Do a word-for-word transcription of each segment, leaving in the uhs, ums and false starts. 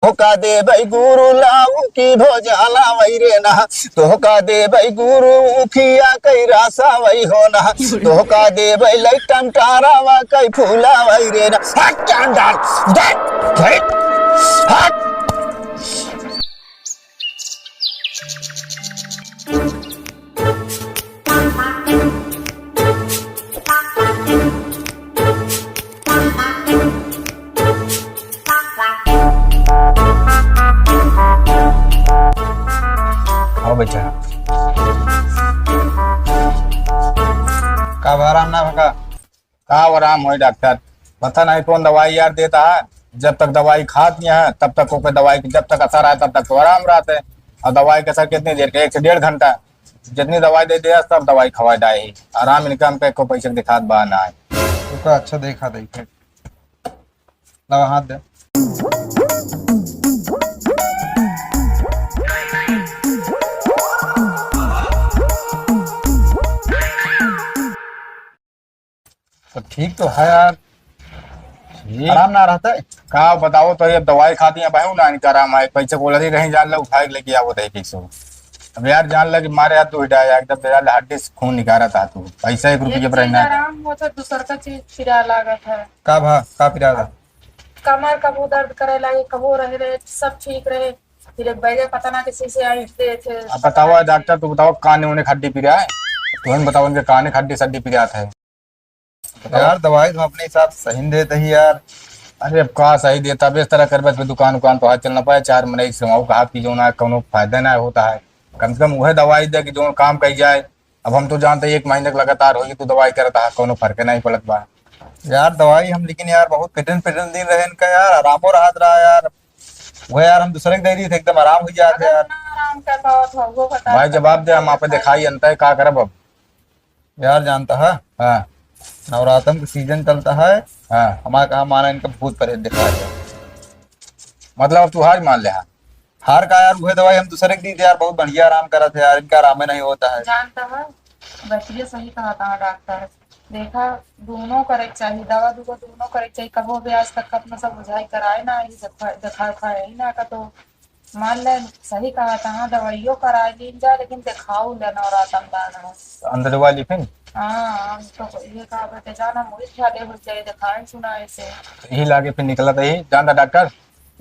तोहका देबै गुरु लाऊ की भोजा लावै रे ना, तोहका देबै गुरु उखिया कै रासा वै हो ना, तोहका देबै लैटन टारावा कै फूलावै रे ना। हट, जान डाल, हट, हट, हट। आओ बच्चा। का बा, आराम ना भका? का आराम होई डॉक्टर? पता नहीं कौन दवाई यार देता है। जब तक दवाई खात नहीं है, तब तक ओके दवाई के जब तक असर आए, तब तक तो आराम रहते हैं। और दवाई का असर कितनी देर का? एक से डेढ़ घंटा। जितनी दवाई दे दिया, सब दवाई खवाए डाए ही। आराम इनका हमका एको पैसे के दिखात बा ना है। ओका अच्छा देखा दे फिर। लावा हाथ दे। तो ठीक तो है यार। ठीक। आराम ना रहता है। का बताओ तो, ये दवाई खाती है भाई, ना इनका आराम है। पैसे बोला ही रही, जान लो उठा के लेके आवत है कैसे। अब यार जान लो कि मारे हाथ तो हिटा है, एकदम तेरा हड्डी से खून निकाला था तू। पैसा एक रुपये एक पर चीज रहना है। आराम होता, दूसर का चीज पिरा लागत है। का भा, का पिरा था? कमर कबो दर्द करे लागे, कबो रहे रहे, सब ठीक रहे, फिर एक बैगे पता ना किसी से आई थे। अब बताओ डॉक्टर, तू बताओ काने उन्हें हड्डी पिरा है? तुम बताओ उनके काने हड्डी सड्डी पिरा था। यार, दवाई तो अपने हिसाब से सही देते ही यार। अरे, अब का सही देता, अब इस तरह करबे तो दुकान उकान तो हाथ चल ना पाए। चार मनई से वहाँ कहा कि जो ना, कोनो फायदा ना होता है। कम से कम वह दवाई दे कि जो काम कही जाए। अब हम तो जानते एक महीने के लगातार होगी तू दवाई करता है, कोनो फर्क नहीं पड़त बा। यार, दवाई हम, लेकिन यार, बहुत कठिन, कठिन दिन रहे इनका यार, आरामो राहत रहा यार। वह यार, हम दूसरे के दे दी थे, एकदम आराम हो जाते अगर यार। ना आराम कर पाओ तो वो बता भाई, दो। जवाब दे, हम आप दिखाई अंत है, का करब अब? यार जानता है, हाँ। नवरातन के सीजन चलता है। हाँ। हमारे कहाँ माना इनका भूत प्रेत दिखा है। मतलब अब तू हार मान ले, हाँ। हार का यार, वह दवाई हम दूसरे के दी थे यार, बहुत बढ़िया आराम करा थे यार, इनका आराम ही नहीं होता है। जानता है, बतिया सही कहा था डॉक्टर। देखा, दोनों करे के चाहिए, दवा दुवा दोनों करे के चाहिए। कबो भी आज तक अपना सब बुझाई कराए ना, ये देखा, देखा उखाए ही ना का तो मान ले, सही कहा था, हाँ, दवाइयो करा लीन जा, लेकिन दिखाऊ ले नवरातन दान हो। अंदर वाली फिर? हाँ, हम तो ये कहा बते जाना, मुझे क्या दे हो जाए, दिखाए सुनाए से। यही लागे फिर निकला था ही, जानता डॉक्टर,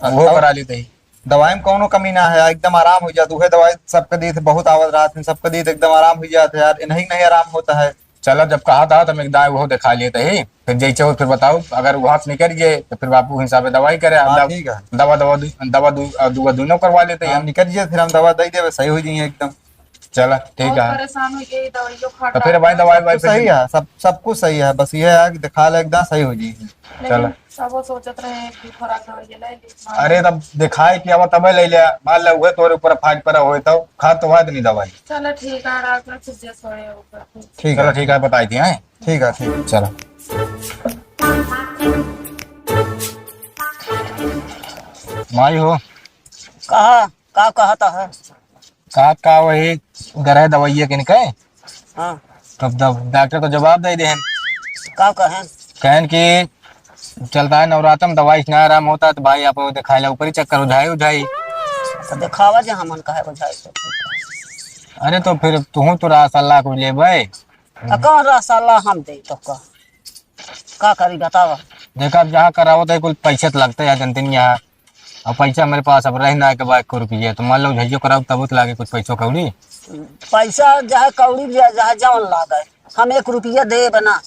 हाँ, वो तो करा लेते ही। दवाई में कौनो कमी ना है, एकदम आराम हो जात। उहे दवाई सबके दी थे, बहुत आवत रात में, सबके दी थे, एकदम आराम हो जात है यार, इन्हीं नहीं आराम होता है। चलो, जब कहा था, तो हम एक दाई वो दिखा लिए थे ही। फिर जैसे हो, फिर बताओ, अगर वहाँ से निकल गए, तो फिर बापू हिसाब से दवाई करे। हाँ, दव-, ठीक है। दवा, दवा दु-, दवा दु-, अ, दुआ दोनों करवा लेते हैं। हाँ, निकल गए, फिर हम दवा दे देवे, सही हो जाइए एकदम। चला, ठीक बहुत है। परेशान हो गई, दवाइयों खा तो फिर भाई, डाल। दवाई, सब दवाई कुछ फिर सही है, सब, सब कुछ सही है, बस ये है कि दिखा ले, एकदम सही हो जाइए। लेकिन चला। सब वो सोचत रहे कि थोड़ा दवाई ले ले, मान अरे, लो। तब दिखाए कि अब तबे ले ले, मान ले, उहे तोरे ऊपर फाट पड़ा होए, तो खा तो हुआ नहीं दवाई। चलो, ठीक है, रात में फिर जैसे होए ऊपर। ठीक है। चलो, ठीक है, बताई थी, हैं? ठीक है, ठीक है। चलो। माई हो। कहा, का कहता है? कहत का वही गरह दवाइया किन के? हाँ। तब दव-, डॉक्टर तो जवाब दे देहन। का कहें? कहन कि चलता है नवरात्र में दवाई से ना आराम होता तो भाई आप दिखाए ला ऊपरी चक्कर उझाई उझाई। तो दिखावा जे हमन कहे उझाई से। अरे तो फिर तुहूँ तो रास अल्लाह को लेबे। आ कौन रास अल्लाह हम दे तो का? का करी बतावा? देखा, अब जहाँ करावत है, कुल पैसे तो लगते हैं, जनते नहीं यहाँ। और पैसा मेरे पास अब रह ना के बाद, एक रुपये, तो मान लो, झइयो कराओ, तब तो लागे कुछ पैसों कौड़ी। पैसा चाहे कौड़ी, चाहे जौन लागे, हम एक रुपया देब ना।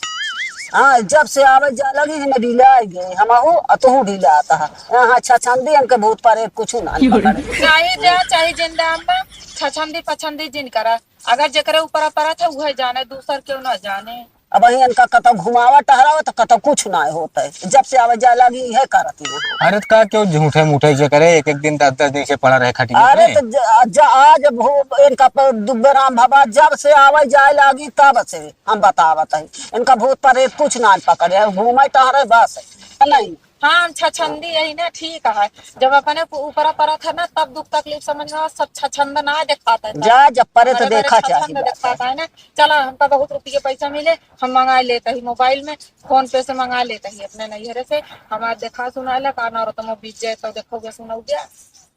हाँ, जब से आवे जा लगी, हमें ढीला आई गए, हम आहू, आ तू ढीला आता है। हाँ, हाँ, छछंदी, हमके भूत प्रेत कुछ ना पकड़े। चाहे जा, चाहे जिंदा अम्मा, छछंदी, पछंदी जिन करा। अगर जेकरे ऊपर परत है, उहे जाने, दूसर क्यों ना जाने। अब वही इनका कतौ घुमावा टहरावा तो कतौ कुछ ना होता है। जब से आवे जाए लागी, यह करत ही है। अरे तो का क्यों झूठे मूठे से करे, एक एक दिन दस दस दिन से पड़ा रहे खटिया अरे पे। तो ज-, ज-, आज भू-, इनका प-, दुबे राम बाबा जब से आवे जाए लागी तब से हम बतावत है, इनका भूत प्रेत कुछ ना पकड़े है, घूमे टहरे बस है, नहीं। हाँ, हम छछंदी यही ना, ठीक है। जब अपने को ऊपरा परत है ना, तब दुख तकलीफ समझ में आवा, सब छछंद ना दिखाता है। जा, जब परे तो हमारे बड़े देखा छछंद चाहिए बात है। दिखाता है ना। चला, हमका बहुत रुपये पैसा मिले, हम मंगा लेते ही मोबाइल में, फोन पे से मंगा लेते ही अपने नैहरे से। हमारे देखा सुना ले, का नौरतमो बीत जाए तो देखो गे सुनौ गे।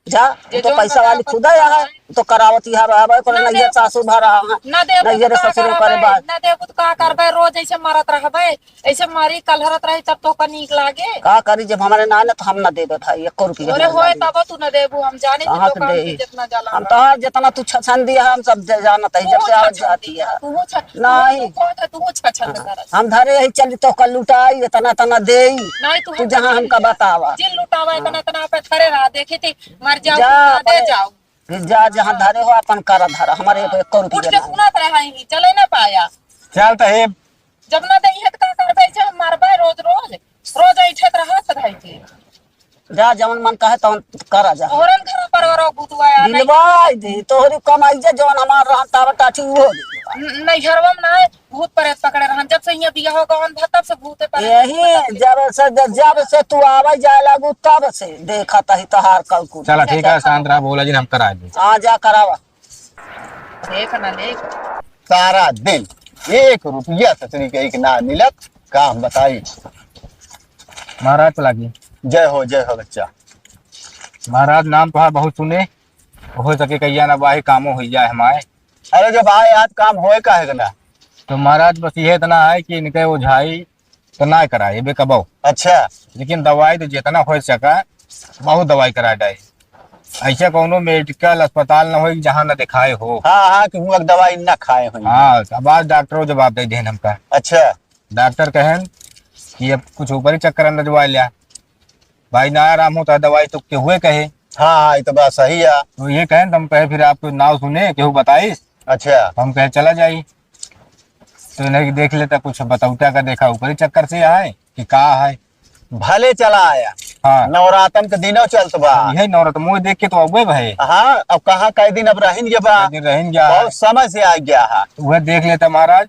जा, ये तू तो जौन पैसा वाली बतावत खुदा यहाँ है, है। तू तो करावत यहाँ रहबे, पर ना नैहर देबू, सासू भर रहा है, ना देबू नैहर तो का ससुर करे करबे, बाद। ना देबू तो का करबे, रोज ऐसे मरत रहबे, ऐसे मरी कलहरत रही तब तो का नीक लागे। का करी, जब हमारे ना ना तो हम ना देबे भाई, एको रुपया अरे ना होए लागे। तब तू ना देबू, हम जाने कहाँ तो से काम दे? की जितना जाला हम ना। तो जितना तू छछन दिया, हम सब दे जानत है, जब तू से आवत छछन जाती दिया, है। तू छ-, नहीं। तू कौन है, तू छछन हाँ। करत। हम धरे यही चली तो का लुटाई, इतना तना देई। नहीं, तू तू हम जहाँ छछन हमका दिया। बतावा। जिन लुटावा, हाँ। इतना, इतना पे धरे रहा, देखी थी, मर जाओ, जा, तो दे अपने जाओ। फिर जा, जहाँ धरे हो, अपन करा धरा, हमारे एक, एक रुपया उठ के ना। सुनत रहा ही, चले ना पाया। चल त हे। जब ना देई है, त का करबे, ऐसे हम मरबे रोज, रोज, रोज ऐठत रहा सदाई के। जा, जवन मन कहे, तवन करा जा। तोहरन घर पर वरो गुतुआ या नहीं। दिलवाई दी, तोहरी कमाई जे, जवन हमार रहन, तावा टाठी, उहो दिलवा। न-, नैहरवा में ना है, भूत प्रेत पकड़े रहन। जब से हियाँ बियाह हो गवन भा, तब से भूते प्रेत यही पकड़े। जब से, जब से तू आवे जाए लागू, तब से देखत ही तोहार कलकुल। चला, ठीक है, शांत रहा, बोला जिन, हम करा दी। हाँ, जा करावा। देख ना, देख। सारा दिन एक रुपया ससुरी के एक ना मिलत, का हम बताई। महाराज चला गई। जय हो, जय हो बच्चा। महाराज, नाम तोहार बहुत सुने, हो सके कहिया ना बाही कामो होई जाए हमारे। अरे, जब आए आज काम होए काहे के ना? तो महाराज, बस ये इतना है कि इनके ओझाई तो ना कराए बे कबो। अच्छा। लेकिन दवाई तो जितना हो सका, बहुत दवाई करा डाए। ऐसे कौनो मेडिकल अस्पताल ना होई जहाँ ना दिखाए हो। हाँ, हाँ, कि हुआं दवाई ना खाए हो। हाँ, अब आज डॉक्टरो जवाब दे देन हमका। अच्छा। डॉक्टर कहन कि अब कुछ ऊपरी चक्कर अंदर जवा लिया। भाई ना आराम होता है, दवाई तो केहुए कहे। हाँ, हाँ, ये तो बात सही है। तो ये कहें, तो हम कहे, "फिर आपको नाव सुने, केहू बताइस?" अच्छा। तो हम कहे, "चला जाई।" तो इन्हें देख लेता, कुछ बतौता का देखा, ऊपरी चक्कर से है कि का है। भले चला आया। हाँ। नवरातन के दिनों चलत बा। यही नवरात मुँह देख के तो अबे भाई। हाँ, अब कहाँ कई दिन अब रहिन गया बा। कई दिन रहिन गया। बहुत समय से आ गया है। तो वह देख लेता महाराज।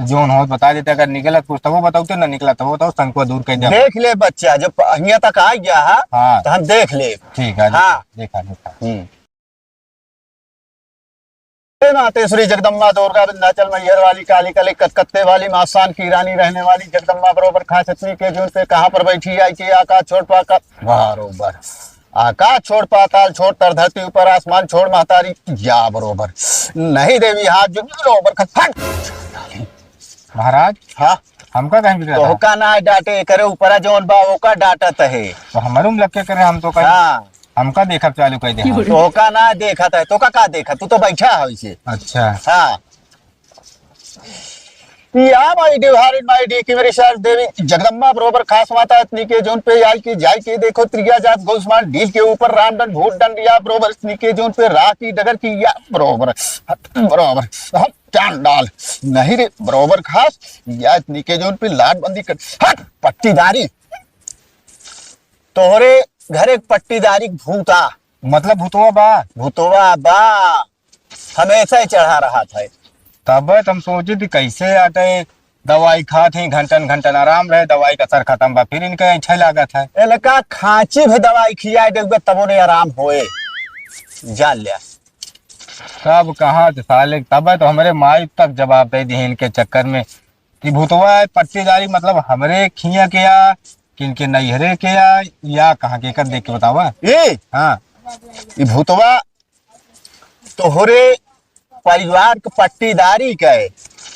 जौन होत बता देते, अगर निकलत कुछ तबो बताओ, तो ना निकलत तबो बताओ, संको दूर कर दे। देख ले बच्चा, जब हियां तक आ गया है, हाँ। तो हम देख ले। ठीक है, हाँ। देखा, देखा। हम्म। हे माते श्री जगदम्बा दुर्गा विंध्याचल मैहर वाली काली कले कलकत्ते वाली मासान की रानी रहने वाली जगदम्बा बरोबर खास इतनी के जून पे कहाँ पर बैठी आई के आकाश छोड़ पाका बरोबर। आकाश छोड़ पाताल छोड़, तर धरती ऊपर आसमान छोड़, महतारी या बरोबर। नहीं देवी हाथ जो बरोबर खट फट। महाराज, हाँ। हमका कहीं बिगड़ा था? तोहका ना डांटे, करे ऊपरा जौन बा, ओका डांटत है। तो हमारे में लग के करे, हम तो कहीं हाँ। हमका देखब चालू कर दे। तोहका ना देखत है, तोहका का देखत? तू तो बैठा है वैसे। अच्छा। हाँ। या माई डिवहारिन माई डी की मेरी शारद देवी जगदम्बा बरोबर खास माता इतनी के जोन पे आई की जाई के देखो त्रिया जात गौ समाज डील के ऊपर रामदंड भूत दंड या बरोबर इतनी के जोन पे राह की डगर की या बरोबर बरोबर हम चांडाल नहीं रे बरोबर खास या इतनी के जोन पे लाट बंदी कर हट पट्टीदारी तोहरे घरे पट्टीदारी भूता मतलब भूतवा बा भूतवा बा हमेशा ही चढ़ा रहत है। तब तो हम सोची थी कैसे आटे दवाई खात ही घंटन घंटन आराम रहे, दवाई का असर खत्म बा, फिर इनके ऐंठे लागत है। इनका खांची भी दवाई खिया देबे तबो नहीं आराम होए, जान लिया। तब कहाँ से साले, तब तो हमरे माई तक जवाब दे दी इनके चक्कर में कि भूतवा है पट्टीदारी, मतलब हमरे खिया के आ, कि इनके नैहरे के आ, या कहाँ के कर देख के बतावा। ए, हाँ। ई भूतवा तोहरे परिवार के पट्टीदारी के,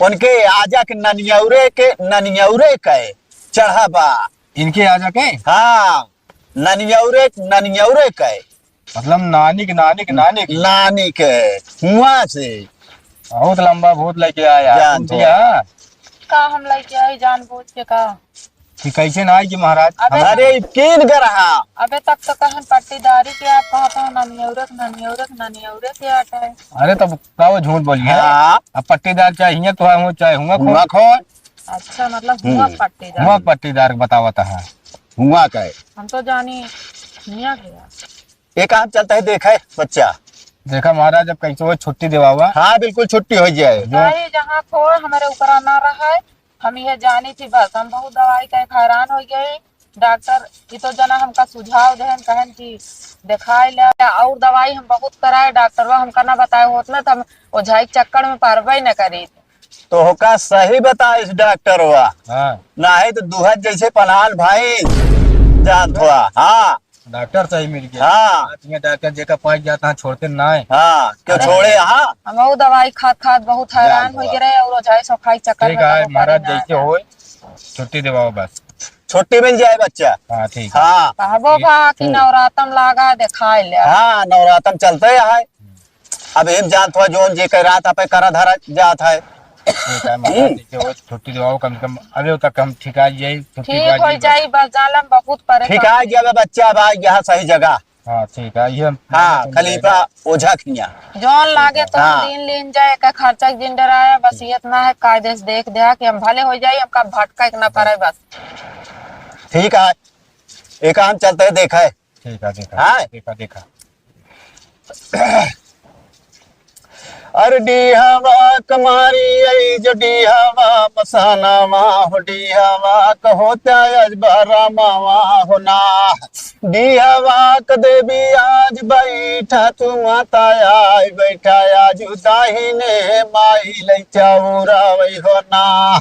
उनके आजा के ननियौरे के, ननियौरे के चढ़ा बा। इनके आजा के? हाँ, ननियौरे, ननियौरे के। मतलब नानी के, नानी के, नानी के? नानी के, हुआ से। बहुत लंबा भूत लेके आया। जान तुम तो। दिया? का हम लेके आई जानबूझ के का? कि कैसे ना आई कि महाराज? अबे अरे, ई कीन के रहा। अबे तक तो कहन पट्टीदारी के, आप कहत हो ननियौरे के, ननियौरे के, ननियौरे के आटा है। अरे, तब का वो झूठ बोली है? हाँ। अब पट्टीदार चाहे हियाँ तो हो, चाहे हुआं खो। हुआं खो। अच्छा, मतलब हम्म। हुआं पट्टीदार। हुआं पट्टीदार बतावत है। हुआं का है। हम तो जानी हियाँ के है। एक आध चलता है, देखा है बच्चा। देखा महाराज, अब कैसे हो छुट्टी देवावा? हाँ, बिल्कुल छुट्टी हो जाए। जो भाई, जहाँ खो हमारे ऊपर ना रहा है, हम ये जानी थी बस, हम बहुत दवाई का एक हैरान हो गए। डॉक्टर, ई तो जना हमका सुझाव देहन, कहन कि देखाइ ले। और दवाई हम बहुत कराए, डॉक्टरवा हमका ना बताए होत ना, तो हम ओझाई के चक्कर में परबे न करी। तोहका सही बताइस डॉक्टरवा। हाँ। नाहीं तो दुहत जैसे पलान भाई जात हुआ। हाँ। डॉक्टर सही मिल गया। हाँ। आज में डॉक्टर जेका पास जाता है, छोड़ते ना है। हाँ, क्यों अरे। छोड़े यहाँ? हम वो दवाई खात खात बहुत हैरान जात हो हुआ। गए रहे और ओझाई सोखाई चक्कर ठीक में है, कबो महाराज, पड़े ना जैसे जाए। होए, छुट्टी दिवाओ बस। छुट्टी मिल जाए बच्चा। हाँ, ठीक है। हाँ। कहबो बा कि हम्म। नवरातम लागा, देखाइ ले। हाँ, नवरातम चलते है। अब एम जानत हुआ, जोन जे कह रात पे करा धरा जात है। ठीक है, महाराज, हम्म। ठीक है, वो छुट्टी दिवाओ कम से कम। अबे तक हम ठिका जाई, छुट्टी ठीक दिवा हो दी बस। जाई, बस जालम बहुत परेशान ठीक आ है। गया बे बच्चा, अब आ गया सही जगह। हाँ, ठीक है, ये हम हाँ, खलीफा ओझा खिया। जोन लागे तो हाँ। लीन, लीन जाए, का खर्चा के जिन डराया, बस ये इतना है, कायदे से देख दिया कि हम भले हो जाए, हमका भटका के ना पड़े बस। ठीक है, एक हम चलते हैं, देखा है। ठीक है, देखा, हाँ? देखा, देखा। अरे डीहवा कमारी आई जो डीहवा मसानावा हो, डीहवा कहो त्याज बारा मावा हो ना। डीहवा क देवी आज बैठा तू माता आई बैठा, आजू दाहिने माई लई चाउरा वही हो ना।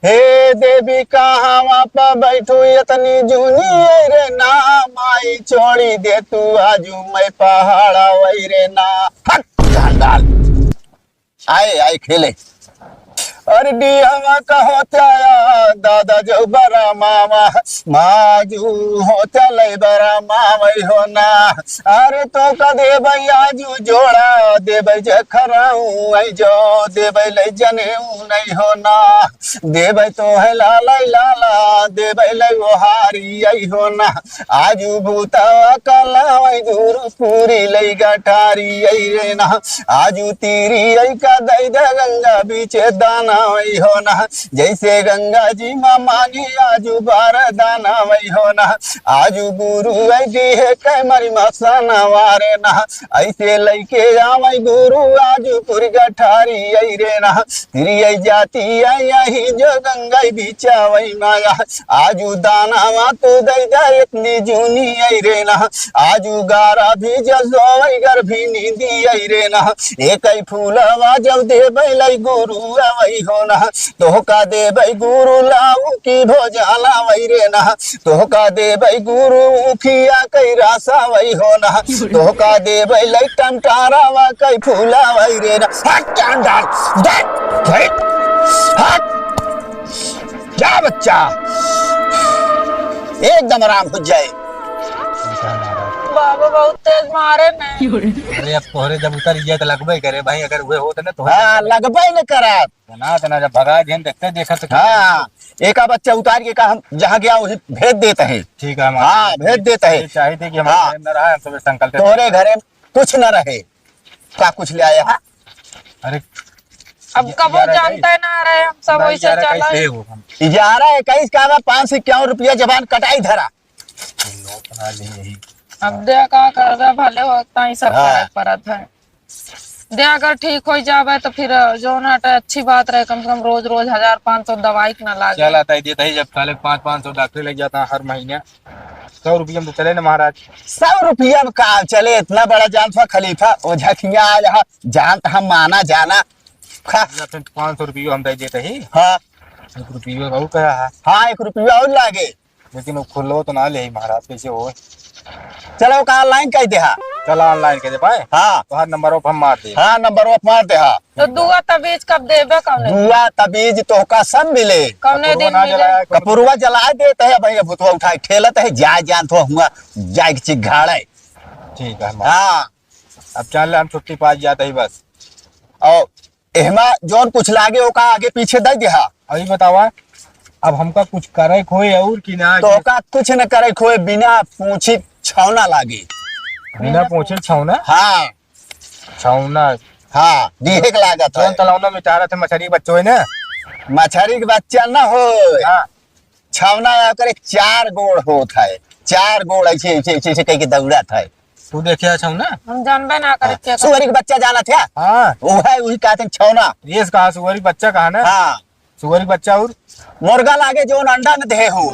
हे देवी, कहाँ प बैठू इतनी जूनी रे ना, माई छोड़ी दे तू आजू मैं पहाड़ा वही रे ना। हट, डाल, डाल। आए, आए खेले। अरे डीहवा कहो त्याया, दादा जो बरा मामा, माजू हो चले बरा मामा हो ना। अरे तो का देबै आजू जोड़ा, देबै जखराऊ, आई जो देबै ले जनेऊ नहीं हो ना। देबै तो है लाला, लाला, देबै ले ओहारी, आई हो ना। आजू भूतवा कलावै गुरु पूरी लै गठारी, आई रे ना। आजू तीरी आई का दै द गंगा बीचे दाना, आई हो ना। जैसे गंगा जी मा मांगी, आजू बार दाना, आई हो ना। आजू गुरु आई दी है कै मरी मसाना वारे ना। ऐसे लैके आवै गुरु आजू पूरी गठारी, आई रे ना। फिर यही जाती आई, यही जो गंगा बिचावै माया। आजू दानावा तू दै दा इतनी जूनी आई रे ना। आजू गारा भी जसोवै गर्भी नींदी आई रे ना। एक आई फूलवा जब देबै लै गुरु आवै हो ना। तोहका देबै गुरु लाऊ की भोजाला वै रे ना। तोहका देबै गुरु उखिया कै रासा वै हो ना। तोहका देबै लै टमटारावा कै फूला वै रे ना। हट, जान डाल। हट, हट, हट। जा बच्चा, एकदम आराम हो जाए। बाबा बहुत तेज मारे ने। अरे अब तोहरे जब उतर जाए तो लगबे करे भाई, अगर वे होत ना तो हाँ, लगबे न करत। ना, तो ना, जब भगा गए, देखते, देखत तो हाँ, एका बच्चा उतार के का हम जहाँ गया वही भेज देत है। ठीक है, हम हाँ, भेज देत है। ये चाहिए थे कि हमारे हाँ। घरे में न रहा, हम सब संकल्प तोहरे घरे में कुछ न रहे, का कुछ ले आया है? अरे, अब ये कबो ग्यारह जानते इक्कीस। ना रहे, हम सब नहीं, वैसे ग्यारह इक्कीस चला। पे हो हम। ग्यारह इक्कीस का बा, पाँच सौ इक्यावन रुपया जबान कटाई धरा। नोट ना ले यही। अब दे का करबे, भले होता ही सब हाँ। करे परत है। दे अगर ठीक हो जाबे तो फिर जौन हटे अच्छी बात रहे, कम से कम रोज रोज हजार पाँच सौ दवाई के ना लागे। चला ताई देता ही, जब साले पाँच, पाँच सौ डॉक्टर लग जाता हर महीने। सौ रुपया में तो चले ना महाराज। सौ रुपया में का चले, इतना बड़ा जान था खलीफा, ओझा खिया आ रहा, जान तो हम माना जाना। खा। या फिर पाँच सौ रुपया हम दे देते ही। हाँ। एक रुपया और कहा है। हाँ, एक रुपया और लागे। लेकिन वो खुलवा तो ना ले महाराज, कैसे हो? चलो, का online कह दे हा। चलो, online कह दे भाई। हाँ। तो हर नंबर पर हम मार दे। हाँ, नंबर पर मार दे हा। तो दुआ तबीज कब देबे, कौने दिन? दुआ तबीज तोहका सब मिले। कौने दिन मिले? कपूरवा जलाए देते हैं भाई, भूतवा उठाए ठेलत है, जाए जान तो हुआ, जाए के चिघाड़े। ठीक है, मार। हाँ। अब चल, हम छुट्टी पा जाते ही बस। और एहमा जौन कुछ लागे, ओका आगे पीछे दे दिहा। अभी बतावा, अब हमका कुछ करे खोए और कि ना? तो ओका कुछ न करे खोए, बिना पूछी छौना लागे। बिना पूछे छौना? हाँ। छौना? हाँ, दिहे के लागत जौन है। तलौना में चारा थे मछरी बच्चो है ना? मछरी के बच्चा न हो। हाँ। छौना ओकरे चार गोड़ होत है, चार गोड़ ऐसे, ऐसे, ऐसे, ऐसे कह के दौड़त है। तू देखे छौना? हम जानबे ना करे हाँ। के सुअरी के बच्चा जानत है? हाँ। वो है, वही कहते हैं छौना। ये कहा सुअरी बच्चा कहा ना? हाँ। सुअरी बच्चा और? मुर्गा लागे जौन अंडा न दे हो।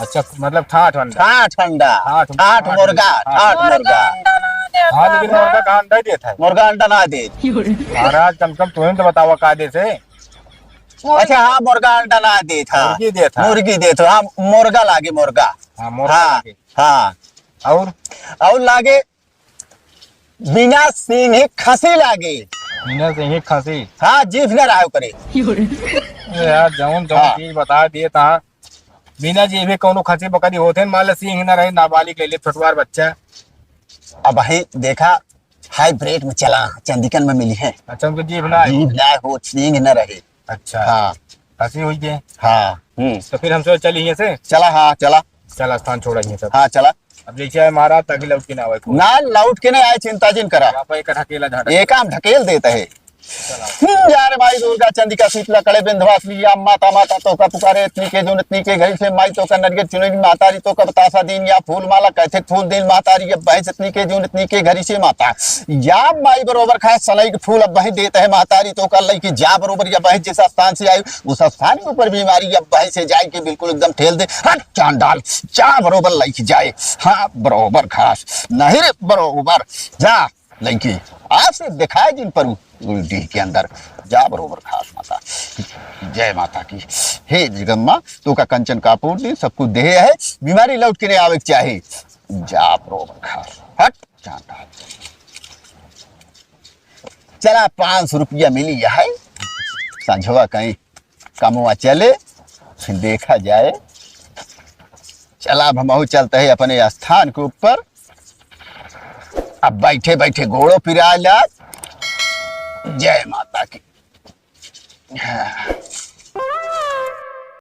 अच्छा, मतलब ठाठ अंडा। ठाठ अंडा। ठाठ, ठाठ ठाठ मुर्गा, अंडा। ठाठ मुर्गा। मुर्गा अंडा ना देता। हाँ, लेकिन मुर्गा का अंडा ही देता है। मुर्गा अंडा ना दे। महाराज, कम से कम तुम्हें तो बतावा का दे से। मुर्गा। अच्छा, हाँ, मुर्गा अंडा ना देता। मुर्गी देता। मुर्गी देता, हाँ, मुर्गा लागे, मुर्गा। हाँ, मुर्गा हाँ, लागे। हाँ। और? और लागे बिना सींग ही खसी लागे। बिना सींग ही खसी। हाँ, जीभ न रहा करे। अरे यार, जौन जौन हाँ। चीज बता दिए ता। बिना जीभ ही कौनो खसी बकरी होते हैं, मान ले सींग न रहे, नाबालिग ले ले, छोटवार बच्चा। अब भाई देखा, हाइब्रिड में चला, चंदिकन में मिली है। अच्छा, उनको जीभ ना है? जीभ ना हो, सींग न रहे। अच्छा। हाँ। खसी हुई है? हाँ। हम्म। तो फिर हम सब चली यहाँ से? चला, हाँ, चला। चला, स्थान छोड़ा यहाँ सब। हाँ, चला। अब जैसे आए महाराज, ताकि लौट के ना आवे कोई। ना, लौट के नहीं आए, चिंता जिन करा। बापा एक ढकेला झाड़ा। एक आम ढकेल देता है। चला। हम्म, यार माई दुर्गा चंडिका शीतला कड़े बिंध्यवासिनी, या माता, माता तोका पुकारे, इतनी के जून इतनी के घड़ी से, माई तोका नरियर चुनरी, माता री तोका बतासा दीन, या फूल माला कैथे फूल दीन, माता री अब भैंस इतनी के जून इतनी के घड़ी से माता। या माई बरोबर खाए सनई के फूल अब वही देत है, माता री तोका लइकी जा बरोबर या भैंस जिस स्थान से आई, उस स्थान के ऊपर बीमारी या भैंस से जाए के बिल्कुल एकदम ठेल दे। हट चांडाल, जा बरोबर लइकी जाए। हाँ, बरोबर खास। नहीं रे, बरोबर। जा, लइकी, आज से दिखाए जिन पर उ-, उस डीह के अंदर। जा बरोबर खास माता। जय माता की। हे जगम्मा, तोका कंचन कापूर दी, सब कुछ देहे है, बीमारी लौट के नहीं आवे के चाही। जा बरोबर खास। हट, चांडाल। चला, पाँच सौ रुपया मिली है, संझवा कहीं कमवा चले, फिर देखा जाए। चला, अब हमहू चलते हैं अपने स्थान के ऊपर। अब बैठे बैठे गोड़ो पिराला। जय माता की।